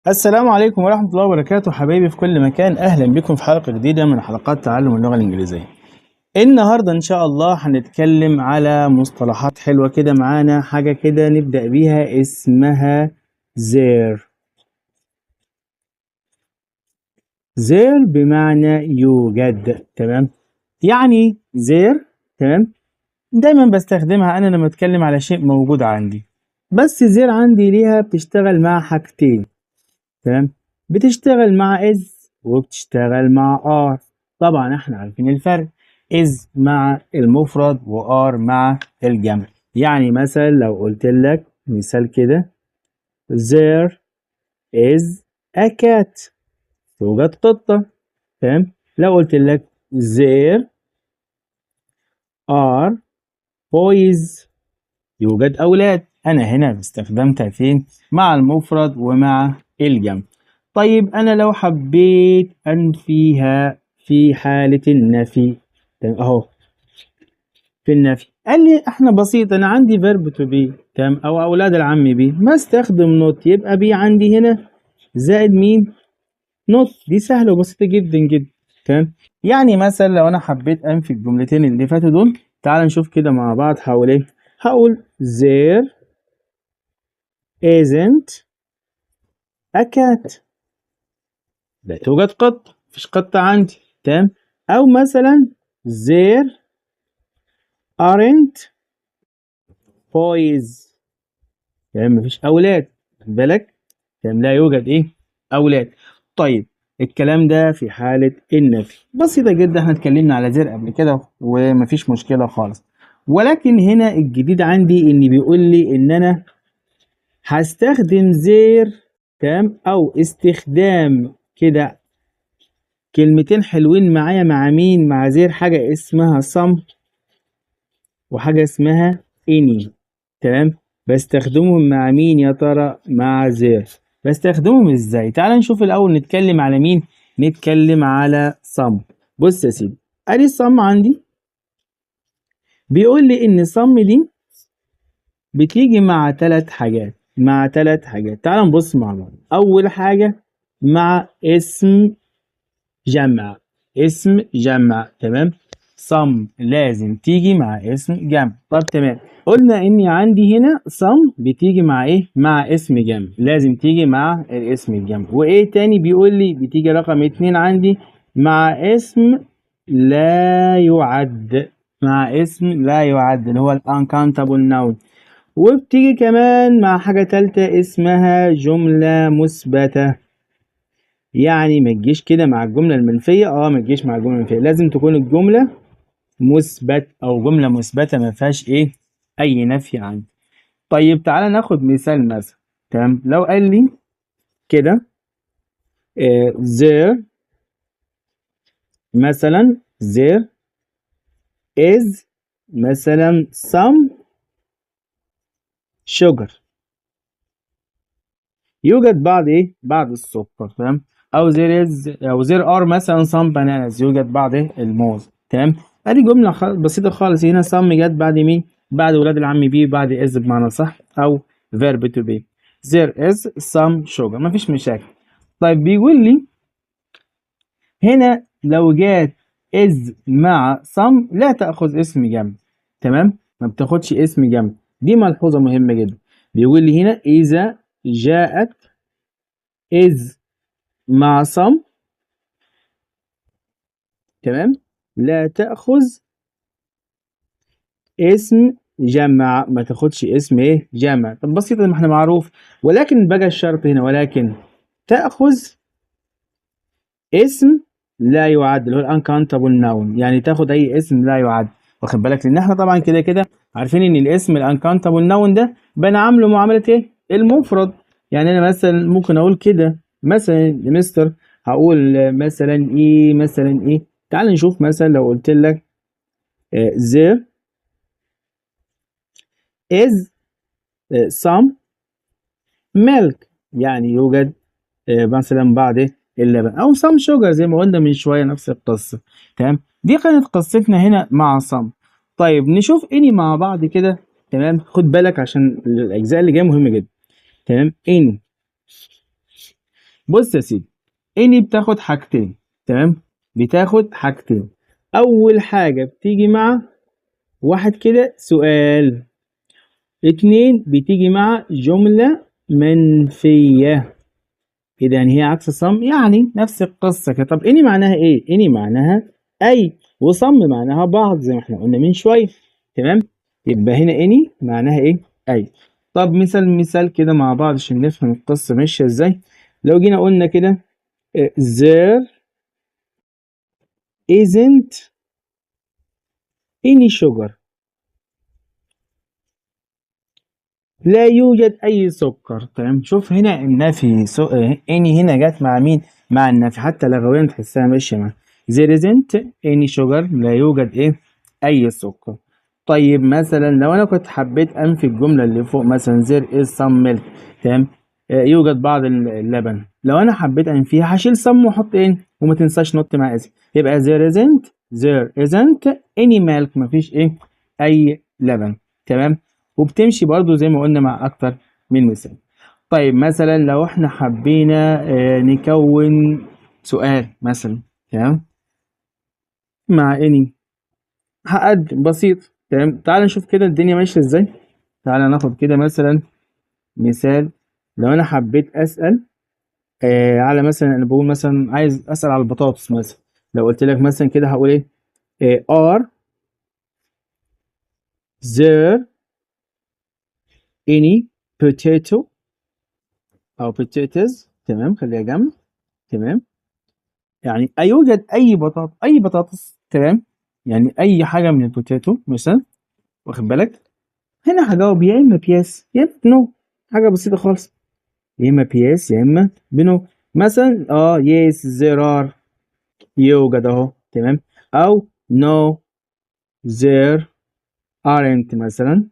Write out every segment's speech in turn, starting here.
السلام عليكم ورحمة الله وبركاته حبايبي في كل مكان، أهلا بكم في حلقة جديدة من حلقات تعلم اللغة الإنجليزية. النهاردة إن شاء الله هنتكلم على مصطلحات حلوة كده، معانا حاجة كده نبدأ بيها اسمها there. there بمعنى يوجد، تمام؟ يعني there، تمام؟ دايما بستخدمها أنا لما أتكلم على شيء موجود عندي، بس there عندي ليها بتشتغل مع حاجتين، تمام؟ بتشتغل مع is وبتشتغل مع are. طبعا احنا عارفين الفرق، is مع المفرد و are مع الجمع. يعني مثلا لو قلت لك مثال كده، there is a cat، توجد قطة، تمام؟ لو قلت لك there are boys، يوجد أولاد. أنا هنا استخدمتها فين؟ مع المفرد ومع الجمع. طيب أنا لو حبيت أنفيها في حالة النفي، تمام؟ أهو في النفي قال لي احنا بسيط، أنا عندي verb to be، تمام؟ أو أولاد العم be، ما استخدم not، يبقى be عندي هنا زائد مين؟ not. دي سهلة وبسيطة جدا جدا، تمام؟ يعني مثلا لو أنا حبيت أنفي الجملتين اللي فاتوا دول، تعال نشوف كده مع بعض. هقول إيه؟ هقول there isn't a cat، لا توجد قطة، مفيش قطة عندي، تمام؟ أو مثلا there aren't boys، تمام؟ مفيش أولاد، خد بالك، تمام؟ لا يوجد إيه؟ أولاد. طيب الكلام ده في حالة النفي، بسيطة جدا، احنا اتكلمنا على there قبل كده ومفيش مشكلة خالص. ولكن هنا الجديد عندي ان بيقول لي ان انا هستخدم there، تمام؟ او استخدام كده كلمتين حلوين معايا مع مين؟ مع there، حاجة اسمها some وحاجة اسمها any، تمام؟ بستخدمهم مع مين يا ترى؟ مع there. بستخدمهم ازاي؟ تعال نشوف الاول، نتكلم على مين؟ نتكلم على some. بص يا سيدي، ادي some عندي، بيقول لي ان some دي بتيجي مع ثلاث حاجات، مع ثلاث حاجات. تعال نبص مع بعض. اول حاجة مع اسم جمع، اسم جمع، تمام؟ some لازم تيجي مع اسم جمع. طب تمام، قلنا اني عندي هنا some بتيجي مع ايه؟ مع اسم جمع، لازم تيجي مع الاسم الجمع. وايه تاني؟ بيقول لي بتيجي رقم 2 عندي مع اسم لا يعد، مع اسم لا يعد اللي هو ال uncountable noun. وبتيجي كمان مع حاجة تالتة اسمها جملة مثبتة. يعني ما تجيش كده مع الجملة المنفية، ما تجيش مع الجملة المنفية، لازم تكون الجملة مثبت او جملة مثبتة ما فيهاش ايه؟ اي نفي عندي. طيب تعالى ناخد مثال مثلا، تمام؟ لو قال لي كده there مثلا، there is مثلا some sugar، يوجد بعض ايه؟ بعض السكر، تمام؟ او there is او there are مثلا some bananas، يوجد بعض إيه؟ الموز، تمام؟ ادي جملة بسيطة خالص. هنا some جت بعد مين؟ بعد ولاد العم be، بعد is بمعنى صح، او verb to be. there is some sugar، مفيش مشاكل. طيب بيقول لي هنا لو جات is مع some لا تأخذ اسم جمع، تمام؟ ما بتاخدش اسم جمع، دي ملحوظة مهمة جدا. بيقول لي هنا إذا جاءت is مع some، تمام، لا تأخذ اسم جمع، ما تاخدش اسم ايه؟ جمع. طب بسيطة، ما احنا معروف. ولكن بقى الشرط هنا، ولكن تأخذ اسم لا يعد اللي هو ال uncountable noun، يعني تاخد اي اسم لا يعد، واخد بالك؟ لان احنا طبعا كده كده عارفين ان الاسم ال uncountable noun ده بنعامله معاملة ايه؟ المفرد. يعني انا مثلا ممكن اقول كده مثلا مستر، هقول مثلا ايه؟ مثلا ايه؟ تعال نشوف مثلا لو قلت لك there is some milk، يعني يوجد مثلا بعض اللبن، او some sugar زي ما قلنا من شويه، نفس القصه، تمام؟ دي كانت قصتنا هنا مع some. طيب نشوف any مع بعض كده، تمام؟ خد بالك عشان الاجزاء اللي جايه مهمه جدا، تمام؟ any بص يا سيدي، any بتاخد حاجتين، تمام؟ بتاخد حاجتين. اول حاجة بتيجي مع واحد كده سؤال، اتنين بتيجي مع جملة منفية. ايه ده؟ يعني هي عكس some؟ يعني نفس القصة كده. طب any معناها ايه؟ any معناها اي، و some معناها بعض زي ما احنا قلنا من شوية، تمام؟ يبقى هنا any معناها ايه؟ اي. طب مثال كده مع بعض عشان نفهم القصة ماشية ازاي. لو جينا قلنا كده there isn't any sugar، لا يوجد أي سكر، تمام؟ شوف هنا النفي، any هنا جت مع مين؟ مع النفي، حتى لغويا تحسها ماشية مع there isn't any sugar، لا يوجد إيه؟ أي سكر. طيب مثلا لو أنا كنت حبيت أنفي الجملة اللي فوق مثلا there is some milk، تمام؟ يوجد بعض اللبن، لو أنا حبيت أنفيها هشيل some وأحط إيه؟ وما تنساش not مع اسم، يبقى there isn't any milk، مفيش إيه؟ أي لبن، تمام؟ وبتمشي برضو زي ما قلنا مع أكتر من مثال. طيب مثلا لو احنا حبينا نكون سؤال مثلا، تمام؟ مع any هقدم بسيط، تمام؟ تعال نشوف كده الدنيا ماشية ازاي. تعال ناخد كده مثلا مثال. لو انا حبيت اسأل على مثلا، انا بقول مثلا عايز اسأل على البطاطس مثلا، لو قلت لك مثلا كده هقول ايه؟ are there any potato أو potatoes، تمام؟ خليها جنب، تمام؟ يعني أيوجد أي أي بطاطس، تمام؟ يعني أي حاجة من ال potato مثلا، واخد بالك؟ هنا هجاوب يا إما ب yes يا إما ب no، حاجة بسيطة خالص، يا إما ب yes يا إما ب no. مثلا yes there are، يوجد أهو، تمام؟ أو no there aren't مثلا،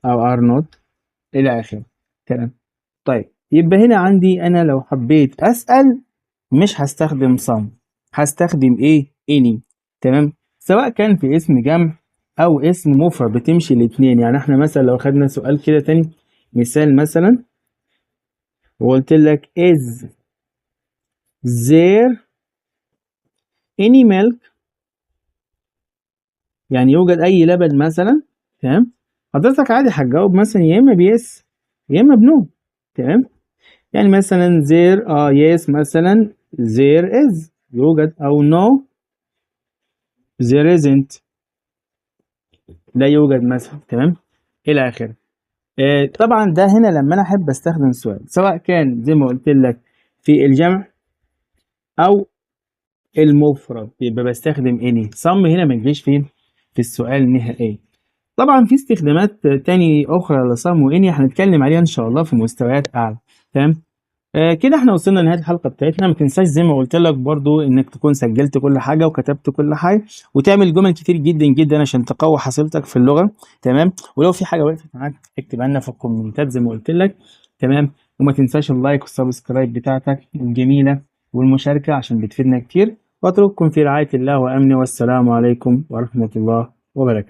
أو are not إلى آخره، تمام؟ طيب يبقى هنا عندي أنا لو حبيت أسأل مش هستخدم some، هستخدم إيه؟ any، تمام؟ سواء كان في اسم جمع أو اسم مفرد، بتمشي الاتنين. يعني إحنا مثلا لو خدنا سؤال كده تاني، مثال مثلا، وقلت لك is there any milk، يعني يوجد أي لبن مثلا، تمام؟ حضرتك عادي هتجاوب مثلا يا إما ب yes يا إما ب no، تمام؟ يعني مثلا there yes مثلا there is يوجد، أو no there isn't لا يوجد مثلا، تمام؟ إلى آخره. طبعا ده هنا لما أنا أحب أستخدم سؤال، سواء كان زي ما قلت لك في الجمع أو المفرد، يبقى بستخدم any. some هنا ما تجيش فين؟ في السؤال النهائي. طبعا في استخدامات تاني أخرى ل some و any هنتكلم عليها إن شاء الله في مستويات أعلى، تمام؟ كده احنا وصلنا لنهاية الحلقة بتاعتنا. ما تنساش زي ما قلت لك برضو انك تكون سجلت كل حاجة وكتبت كل حاجة، وتعمل جمل كتير جدا جدا عشان تقوي حصيلتك في اللغة، تمام؟ ولو في حاجة وقفت معاك اكتبها لنا في الكومنتات زي ما قلت لك، تمام؟ وما تنساش ال like وال subscribe بتاعتك الجميلة والمشاركة عشان بتفيدنا كتير. واترككم في رعاية الله وأمنه، والسلام عليكم ورحمة الله وبركاته.